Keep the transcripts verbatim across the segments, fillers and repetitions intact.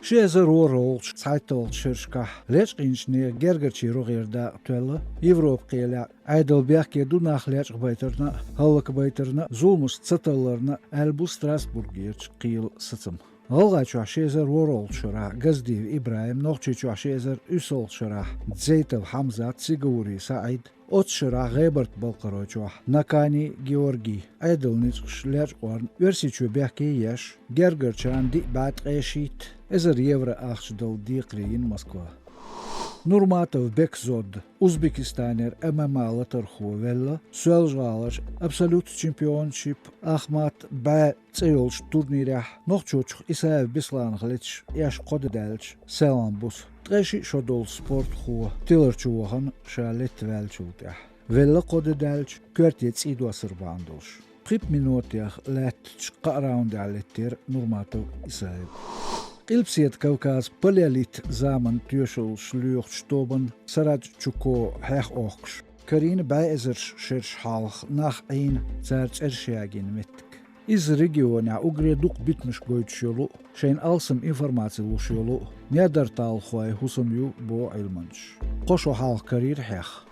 Ши эзар ворхӀалгӀачу цхьайтталгӀачу шерашкахь лечкъийначу нехан гергарчийн рогӀера дакъа тоьлла Европа кхелехь. Ӏедал бехке ду нах лечкъабайтарна а, хӀаллакбайтарна а, зуламаш цаталларна а, аьлла бу Страсбургерчу кхелан сацам. ГӀалгӀайчохь ши эзар ворхӀалгӀачу шарахь Газдиев ИбрахӀим, Нохчийчохь ши эзар уьссалгӀачу шарахь Дзейтов Хьамзат, Сигаури СаӀид, оццу шарахь ГӀебарта-Балкхаройчохь Накани Георгий. Ӏедалан ницкъаш лечкъорна Оьрсийчоь бехке еш, гергарчарна диъ бӀе ткъе шийтта эзар евро ахча дала декхаре йина Москва. Нурматов Бекзод, Узбекистанера ММА латархо, велла Соьлжа-ГӀаларчу Абсолют Чемпионшип Ахмат бӀе цӀе йолчу турнирехь нохчочух Исаев Бесланах леташ эшна кхо де даьллачу Селам Бус. Ткъе шиъ шо долу спортхо тилар чу вахана ша летта ваьллачул тӀаьхьа. Велла кхо де даьлча, коьрте цӀий доссар бахьана долуш. Пхи минотех лаьттачу кхаа раундехь леттера Нурматов Исаев. Къилбаседа Кавказан палеолит заманан тоьшаллаш лоьхучу тобанан Сараджукова хьех охкуш карийна бӀе эзарш шераш хьалха нах Ӏийна, цара цӀерш ягийна меттиг. Иза регионехь уггаре дукха битанаш гойтуш йолу а, шайна алсам информаци луш йолу а неандерталхойн хӀусам ю, боху Ӏилманчаша. Кхо шо хьалха карийра хьех.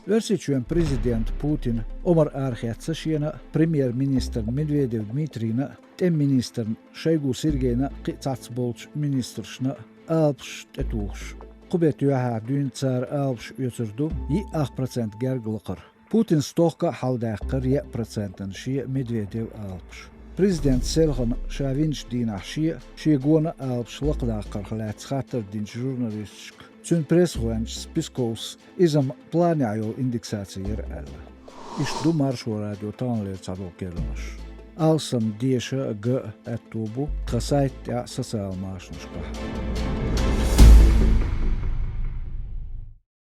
Оьрсийчоьнан президента Путина омра арахецна шена а, премьер-министрна Медведев Дмитрийна а, тӀеман министрна Шойгу Сергейна а, кхин а цхьацца болчу министрашна а алапаш тӀетухуш. Кху беттан юьхьехь дуьйна цара алапаш оьцур ду йиъ ах процент герга лакхара. Путина стохка а хьаладаьккхира еа процентана шен а, Медведевн а алапаш. Президентан селхана ша винчу дийнахь шен а, шен гонан а алапаш лакхадаккхарх лаьцна хаттар динчу журналисташка цуьнан пресс-гӀоьнчас Песковс иза-м планехь йолу индексаци яра аьлла. Иштта ду Маршо радион таханлера цхьадолу керланаш. Алсам деша а, ган а аьтто бу тхан сайта тӀехь а, социалан машанашкахь а.